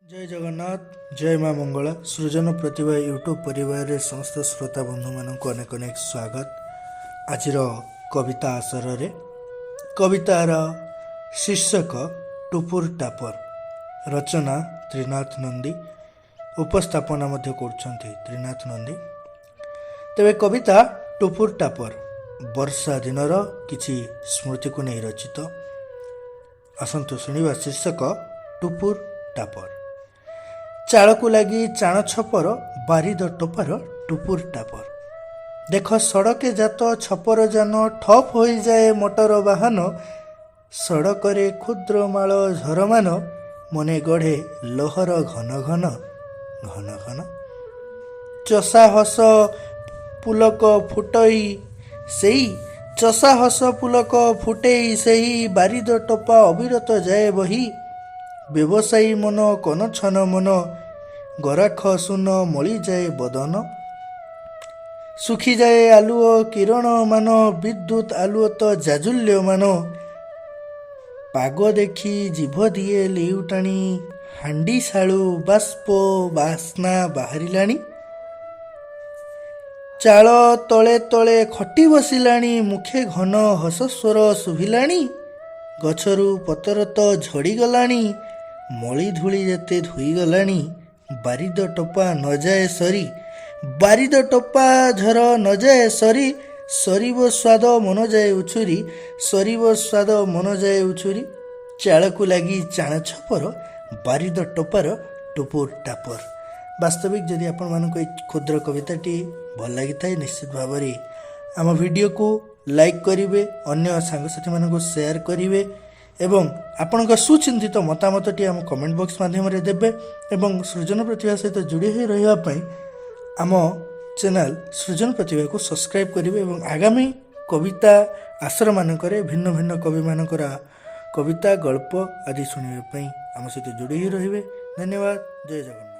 ଜୟ ଜଗନ୍ନାଥ, ଜୟ ମା ମଙ୍ଗଳା। ସୃଜନ ପ୍ରତିଭା ୟୁଟ୍ୟୁବ୍ ପରିବାରରେ ସମସ୍ତ ଶ୍ରୋତା ବନ୍ଧୁମାନଙ୍କୁ ଅନେକ ଅନେକ ସ୍ୱାଗତ। ଆଜିର କବିତା ଆସରରେ କବିତାର ଶୀର୍ଷକ ଟୁପୁର ଟାପର, ରଚନା ତ୍ରିନାଥ ନନ୍ଦୀ, ଉପସ୍ଥାପନା ମଧ୍ୟ କରୁଛନ୍ତି ତ୍ରିନାଥ ନନ୍ଦୀ। ତେବେ କବିତା ଟୁପୁର ଟାପର ବର୍ଷା ଦିନର କିଛି ସ୍ମୃତିକୁ ନେଇ ରଚିତ। ଆସନ୍ତୁ ଶୁଣିବା ଶୀର୍ଷକ ଟୁପୁର ଟାପର। ଚାଳକୁ ଲାଗି ଚାଣ ଛପର, ବାରିଦ ଟୋପାର ଟୁପୁର ଟାପର। ଦେଖ ସଡ଼କେ ଯାତ ଛପର ଯାନ, ଠପ୍ ହୋଇଯାଏ ମଟର ବାହନ। ସଡ଼କରେ କ୍ଷୁଦ୍ର ମାଳ ଝରମାନ, ମନେ ଗଢ଼େ ଲହର ଘନ ଘନ ଘନ ଘନ। ଚଷା ହସ ପୁଲକ ଫୁଟଇ ସେଇ, ଚଷା ହସ ପୁଲକ ଫୁଟେଇ ସେହି ବାରିଦ ଟୋପା ଅବିରତ ଯାଏ ବହି। ବ୍ୟବସାୟୀ ମନ କନଛନ ମନ, ଗରାଖ ଶୂନ ମଳିଯାଏ ବଦନ। ଶୁଖିଯାଏ ଆଲୁଅ କିରଣ ମାନ, ବିଦ୍ୟୁତ୍ ଆଲୁଅ ତ ଜାଜୁଲ୍ୟମାନ। ପାଗ ଦେଖି ଜିଭ ଦିଏ ଲେଉଟାଣି, ହାଣ୍ଡିଶାଳୁ ବାଷ୍ପ ବାସ୍ନା ବାହାରିଲାଣି। ଚାଳ ତଳେ ତଳେ ଖଟି ବସିଲାଣି, ମୁଖେ ଘନ ହସସ୍ୱର ଶୁଭିଲାଣି। ଗଛରୁ ପତର ତ ଝଡ଼ିଗଲାଣି, ମଳି ଧୂଳି ଯେତେ ଧୋଇଗଲାଣି। ବାରିଦ ଟୋପା ନଯାଏ ସରି, ବାରିଦ ଟୋପା ଝର ନଯାଏ ସରି। ସରିବ ସ୍ୱାଦ ମନ ଯାଏ ଉଛୁରି, ସରିବ ସ୍ୱାଦ ମନ ଯାଏ ଉଛୁରି। ଚାଳକୁ ଲାଗି ଚାଣ ଛପର, ବାରିଦ ଟୋପାର ଟୁପୁର ଟାପର। ବାସ୍ତବିକ ଯଦି ଆପଣମାନଙ୍କୁ ଏଇ କ୍ଷୁଦ୍ର କବିତାଟି ଭଲ ଲାଗିଥାଏ, ନିଶ୍ଚିତ ଭାବରେ ଆମ ଭିଡ଼ିଓକୁ ଲାଇକ୍ କରିବେ, ଅନ୍ୟ ସାଙ୍ଗସାଥିମାନଙ୍କୁ ସେୟାର କରିବେ ଏବଂ ଆପଣଙ୍କ ସୁଚିନ୍ତିତ ମତାମତଟି ଆମ କମେଣ୍ଟ ବକ୍ସ ମାଧ୍ୟମରେ ଦେବେ ଏବଂ ସୃଜନ ପ୍ରତିଭା ସହିତ ଯୋଡ଼ି ହୋଇ ରହିବା ପାଇଁ ଆମ ଚ୍ୟାନେଲ୍ ସୃଜନ ପ୍ରତିଭାକୁ ସବସ୍କ୍ରାଇବ୍ କରିବେ ଏବଂ ଆଗାମୀ କବିତା ଆସରମାନଙ୍କରେ ଭିନ୍ନ ଭିନ୍ନ କବିମାନଙ୍କର କବିତା, ଗଳ୍ପ ଆଦି ଶୁଣିବା ପାଇଁ ଆମ ସହିତ ଯୋଡ଼ି ହୋଇ ରହିବେ। ଧନ୍ୟବାଦ। ଜୟ ଜଗନ୍ନାଥ।